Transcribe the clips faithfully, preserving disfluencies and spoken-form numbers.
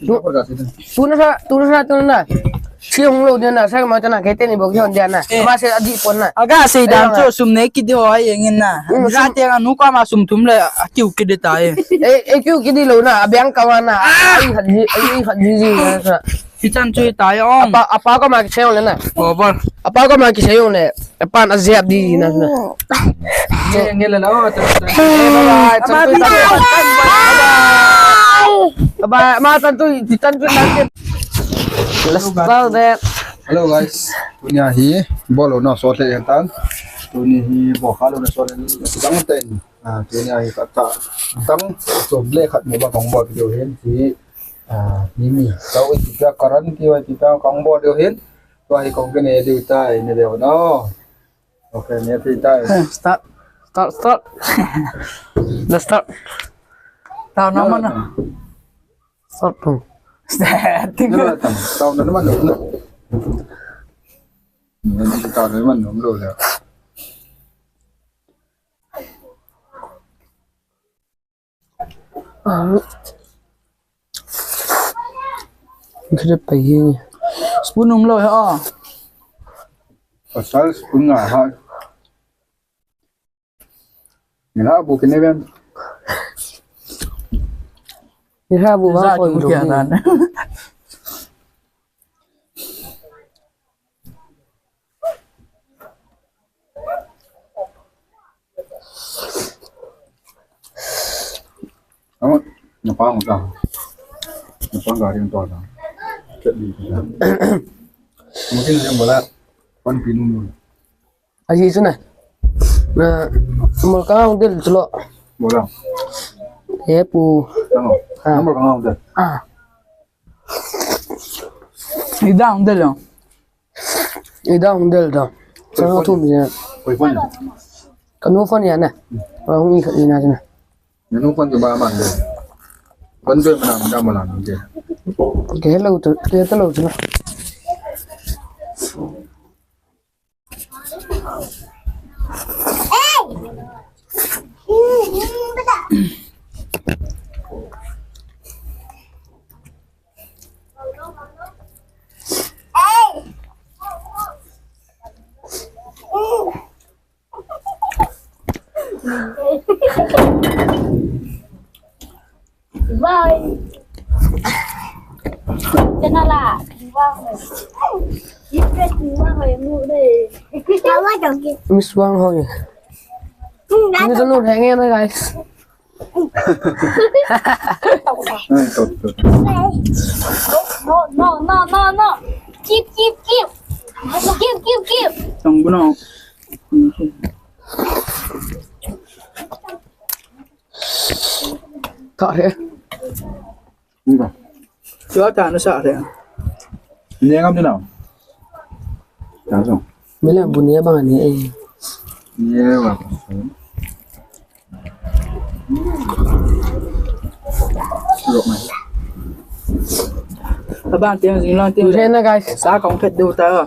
Tu, tu na sa, tu na sa, tu na. Si hung lo dia na, sa ma ta na, kete ni bok yon dia na. Eh. Ba se adi pon na. Aga se dam chu sum nei kit di ho ai eng in na. Mm, ra sum te anu ka ma sum thum le a kiu kit di ta e. Eh, eh, kiu kit di lo na, a biang ka wa na. Ah! Ai khat ji, ai khat ji ji na sa. Hichan chu ta e ong. Apa, apa ko ma ki se ong le na. Over. Apa ko ma ki se ong le. Apan a jep di na na. Nge, nge le na, oh, tan, tan. Eh, bye bye. Tan tu, tan tu. Bye bye. Bye bye. Ma tan tu, tan tu, tan tu. Let's go there. Hello guys. Tunia hi bol louna sot le tan. Tuni hi bol kha louna sot le tan. Ah, tunia hi khat ta. Tang so ble khat mo ba kong bol video hin hi. Ah, ni mi. Tau ti ta karan ti wa ti ta kong bol video hin. Tua hi kong kene diu tai ne deu no. Okay, ne ti tai. Start. Start, start. Let's start. Tao na man na. Start. Ting. Tao na man na. Ne ti tao na man no lo le. Ah. Kire pai hi. Spoon um lo ha. Pasal spoon nga ha. Ni ha bu kine ben. Ni ha bu ba ko ni. Ama, napang ka. Napang ka rin to ta. Ket ni ta. Mungkin yang bola kon pinu. Aji chu na. Na, mo ka ang del chulo. Bola. Ye pu. Tamo. Ah. Mo ka ang del. Ah. Ida ang del. Ida hung del da. Sa no thum ni. Koi phone. Ka no phone ya na. Wa hung i kha i na na. Ni no phone ba man de. Phone de mana da mana de. Ke lo to, ke to lo to na. Bye. Kenala, wang. Ipet wang ai mu de. Miss Wang Hoi. Ini tu nur henge na, guys. No, no, no, no, no. Keep, keep, keep. Keep, keep, keep. Tang guna. Thah he. Ni ka. Chua ta na sa he. Ni ngam ni na. Ta so. Mela bu ni bang ni e. Ni ba. Lok mai. Abang tiang jing lang tiang. Tu he na, guys. Sa kong phet du ta.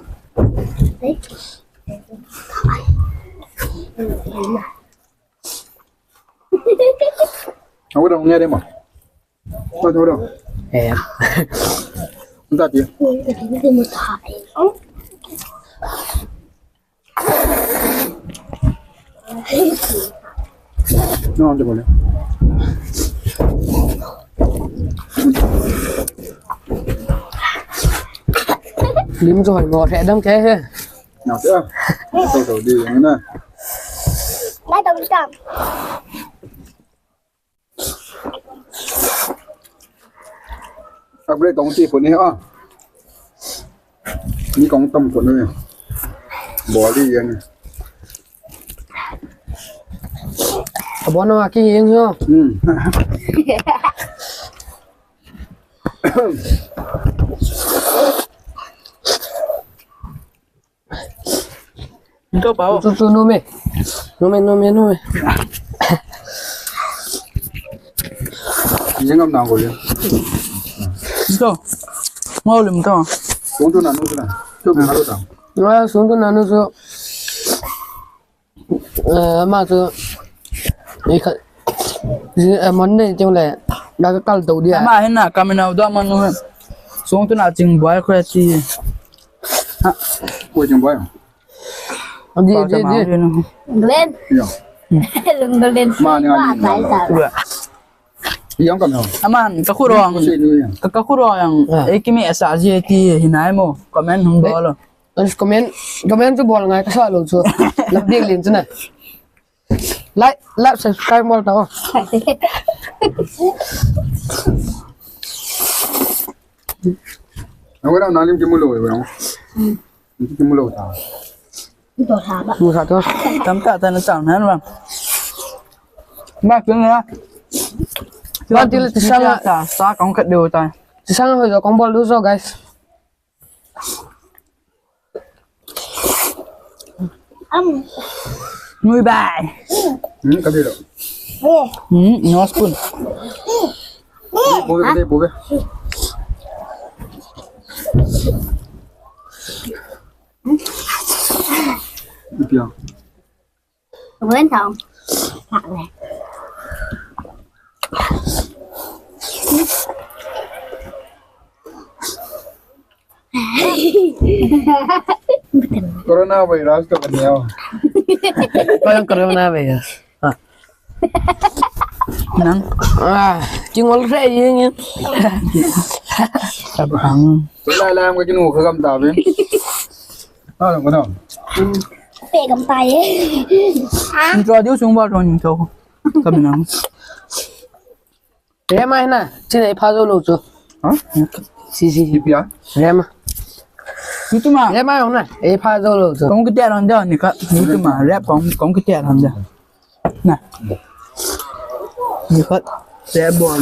Aku dah ngeri mah. Kau tahu dah. Eh. Entah dia. No, dia boleh. Lim rồi, ngọt hè đâm thế. Ngọt thế à? Tôi thử đi, như thế này. Lấy đồng cam. Ag bre kong ti phun ni a. Ni kong tam phun ni. Bol di yang. Abon na ki yang yo. Hmm. Ito pa, oh. Ito, ito, no me. No me, no me, no me. Ini ngam nang ko ya. Ito. Mau lim to. Suntu nanu suna. Ito, baru tang. Wah, suntu nanu su. Eh, ama su. Ika. Eh, Monday jeng le. Dah ka kal tou dia. Ama hin na, kami na udah manu hin. Sung tu na ching boy ko ti. Ha. Ko ching boy. Di, di, di. Glenn. Ya. Glenn. Ma ni ani. Yang kami. Aman, ka khurong. Ka, ka khurong yang. Eh, kimi esa ji ti hinai mo. Comment hung bol. Comment, comment chu bol ngai ka sa lo chu. Lam bik lin chu na. Like, like, subscribe bol tao. Ang wala na lim kimulo eh, wala. Kimulo ta. Ito haba. Musa to. Tam ta ta na tam na ba. Ba kin na. Ba til ti sang ta sa kong kat do ta. Ti sang ho jo kong bol do so guys. Am. Muy bai. Hmm, kami lo. Eh. Hmm, no spoon. Bube, bube, bube. Ipi ya. Wen tong. Coronavirus to kanya. Parang coronavirus. Ah. Nang. Ah, tingol sa iyeng yan. Abang. Wala lang ko kinu kagam tabi. Ah, ano? Pe gam tayo. Introduce yung ba ron yung to. Kami nang. Rema hina, sina ipa jo lo chu. Ha? Si, si, si. Ipi ya? Rema. Itu ma. Rema yong na, ipa jo lo chu. Kong kiti ran da ni ka. Itu ma, rep kong, kong kiti ran da. Na. Ni ka. Rep bol.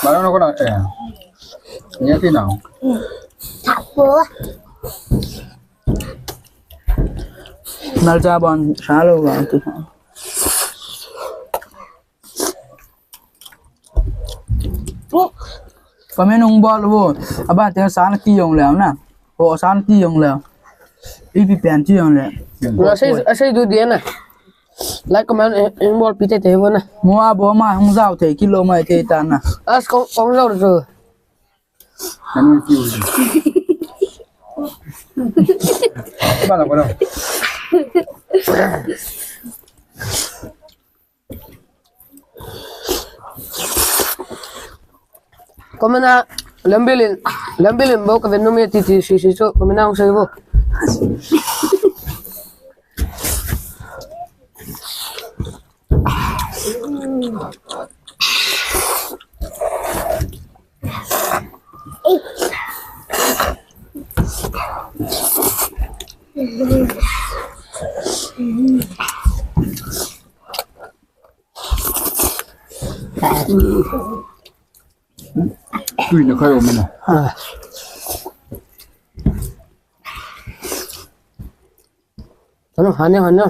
Baru nak kena eh. Ni ti nau. Nal jabon salo ba ti. Kami nung bol bo. Aba te sana ti yong le na. O sana ti yong le. Ipi pen ti yong le. Asai, asai du dia na. Like, comment, eh, eh, bol pi tete bo na. Mo a bo ma hung jao thei kilo mai thei ta na. As kong, kong jao chu. Kanu ki u. Ba la ko na. Comment a lambil in, lambil in bo ka ven nom e ti ti si si chu comment a hung sei bo. Tui na khai om na. Ah. Ano, ano, ano?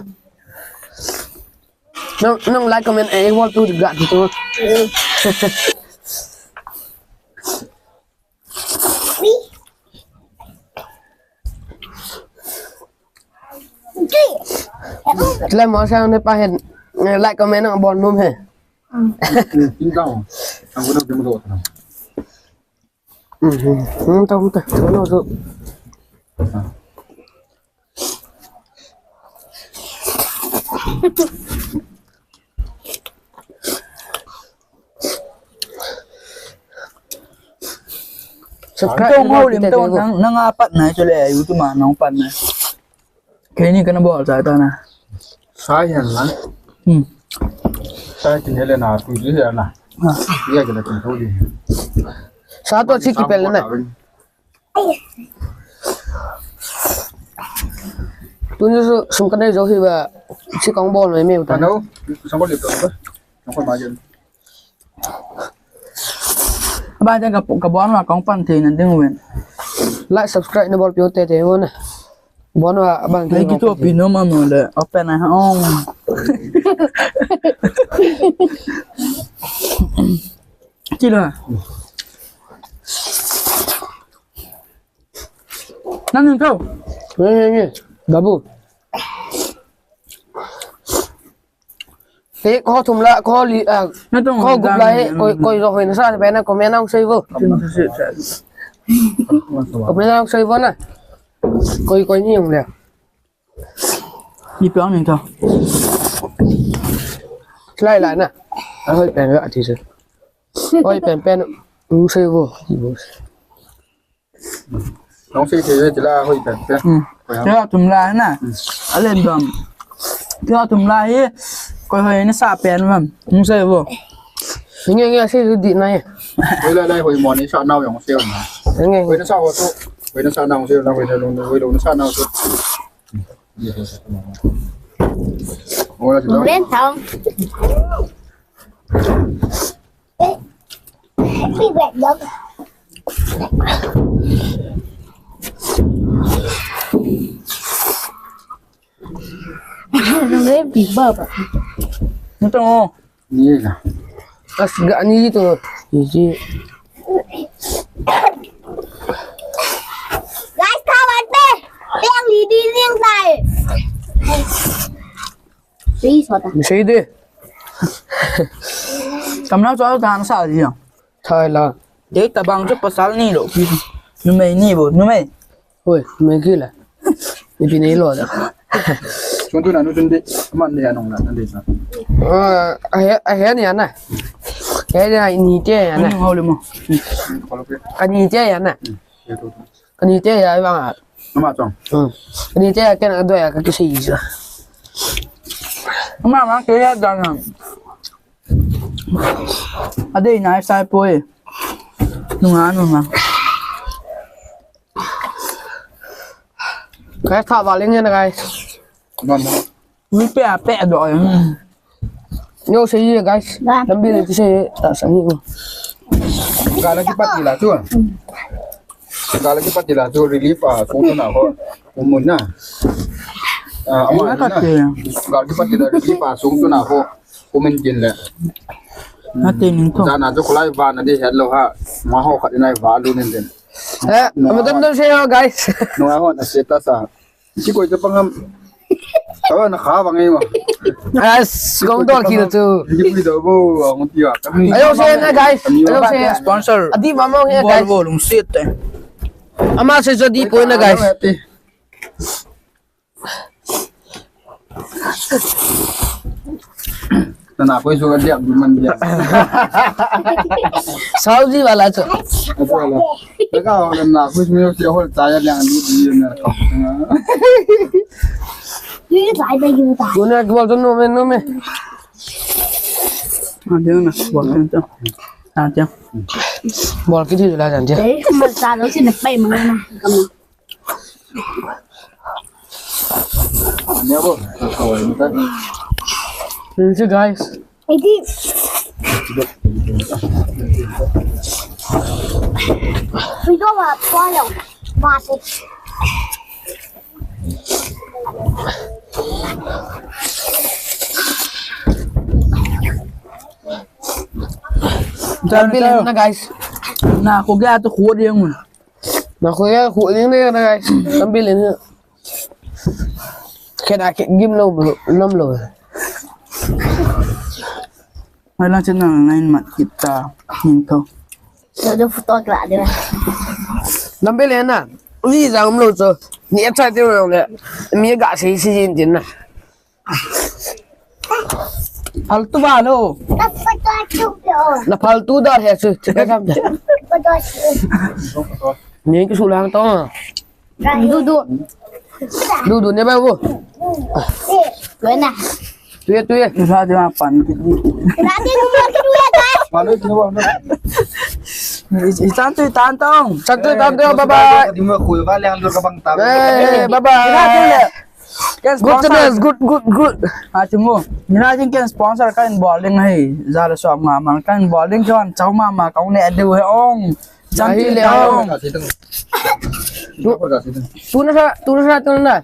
Nang, nang like, comment, eh, wall tu juga gitu. Tla mo sa ne pa hen, eh, like, comment, nang bon num he. Tin tao. Ang ko na demo do. Mhm. Hmm, tao, tao. Ano, so. Subscribe. Ito mo lim to nang, nang apat na, actually, eh, YouTube ma, nang apat na. Kaya ni ka na bol sa ito na. Sa yan na. Hmm. Sa yan kinele na, tu di yan na. Ah. Iya kita kinto di. Sa to si kipel na. Tuni su sum ka nei jo hi ba, si kong bol mai meu ta. Ano? Sum bol ito ba? Sum bol ma jen. Ba jen ka, ka bon ma kong pan thei nan ding wen. Like, subscribe na bol piu te te won. Bon wa bang. Like to pi no ma mo le. Open na on. Kila. Nang ning thou. Nge, nge, nge. Babu. Te ko thum la, ko li, ah, ko gup la he, koi, koi jo hoi nasa, pe na comment a hung sei vo. Comment a hung sei vo na. Koi, koi ni hung le. Ni pe ang ning thou. Lai lai na. A hoi pen ga ti se. Hoi pen pen hung sei vo. Hung sei thei ve ti la hoi pen pen. Hmm. Koi ham. Kei thum la na. Hmm. A len dom. Kei thum la hi. Koi hoi nasa pen vam. Hung sei vo. Nge nge sei di na e. Hoi lai lai hoi mo ni sa nau jong sei na. Nge nge. Hoi nasa ho tu. Hoi nasa nau sei na hoi na lung hoi lung nasa nau tu. Hoi la ti la. Len thong. Nang le big ba ba. Nang tong o. Ni la. As ga ni to. Ni ji. Guys, come on, pe. Yang li di ning tai. Please, what? Ni sei de. Kam na cho ta na sa ji. Thai la. Dei tabang chu pasal ni lo pi. Numei ni bo, numei. Hoi, numei ki la. Ni pi nei lo da. Chun tu na nu chun de, man de anong na, nan de na. Ah, a he, a he ni ana. He ni ni te ana. Ni ho le mo. Ko lo pe. Ka ni te ana. Ye to. Ka ni te ya ba. Ama chong. Hmm. Ka ni te ya ke na do ya ka ki sei ji. Ama ma ke ya da na. A dei nai sai poi. Nunga, nunga. Guys, tha va leng na, guys. Non, non. Mi pe a pe do. Yo, sei ye, guys. Lambi le sei ta sa ni ko. Ga la ki pat ni la tu. Ga la ki pat ni la tu relief a ko na ho. Umun na. Ah, ama na. Ga la ki pat ni la relief a sung tu na ho. Kumin kin le. Ate ning ko. Jana jo kulai va na di het lo ha. Ma ho khat nai va lu nin din. Eh, no, ama dam dam se ho, guys. No, ho na se ta sa. Si koi ta pangam. Tawa na kha va ngai ma. As, kong dol ki tu. Ki pui do bo, ang ti wa. Ayo se na, guys. Ayo se. Sponsor. Adi mama ngai, guys. Bol bol um sit te. Ama se jo di poi na, guys. Nana koi su ka diak du man diak. Saudi wala chu. Achu wala. Laka ho nana koi su me se hol cha ya liang du di na. Ni lai da yu ta. Tuna bol to no me, no me. Ah, dia na bol to. Ah, dia. Bol ki di la jan dia. Dei, ma sa lo si na pai ma na. Kam na. Thank you, guys. Iti. Video ma pa lo. Ma se. Lambi le na, guys. Na ko ga to ko de ngun. Na ko ya ko de na, guys. Lambi le na. Kena ke gim lo, lom lo. Mai lang chen nang ngai mat kita. Ning to. Lo do photo kla de. Lambi le na. Ui jang lo cho. Ni cha de lo le. Mi ga sei sei jin din na. Faltu ba lo. Na faltu da he su. Chika sam da. Ni ki su lang to. Du du. Du du ne ba bu. Tuina. Tuye tuye. Sa de ma pan. Sa de ma pan. Malu ki ba. Itan tu itan tong. Sa tu itan tu, bye bye. Di mo ku ba liang dur ka bang ta. Eh, bye bye. Good to know, good, good, good. Ah, chungu. Mina jing ken sponsor ka in bowling hai. Jala so ma ma ka in bowling chuan chau ma ma ka ne du he ong. Chan ti le ong. Tuna sa, tuna sa, tuna.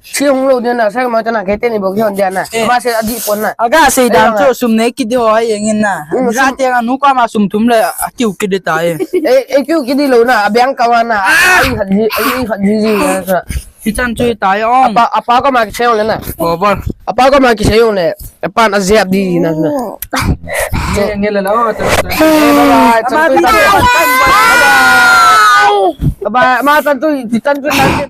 Sei hung lou dia na, sei ma ta na, kei teni bou kihon dia na. Eh. Ama sei adih pon na. Aga sei dan chu sum nei kidi ho hai jeng in na. Hmm, ja sum te anu koma sum thum le akiu kidi tai. Eh, eh, kiu kidi lou na, a bank account a na. Ah! Ai khat ji, ai khat ji ji na sa. Hichan chu tai ong. Apa, apa koma kisei ong le na. Oh, bol. Apa koma kisei ong le. Apan ajep di na sa. Nge, nge le la, oh, ta, ta. Eh, bye bye. Ama chan tu, bi chan tu. Bye bye. Bye bye. Ama chan tu, chan tu, chan tu.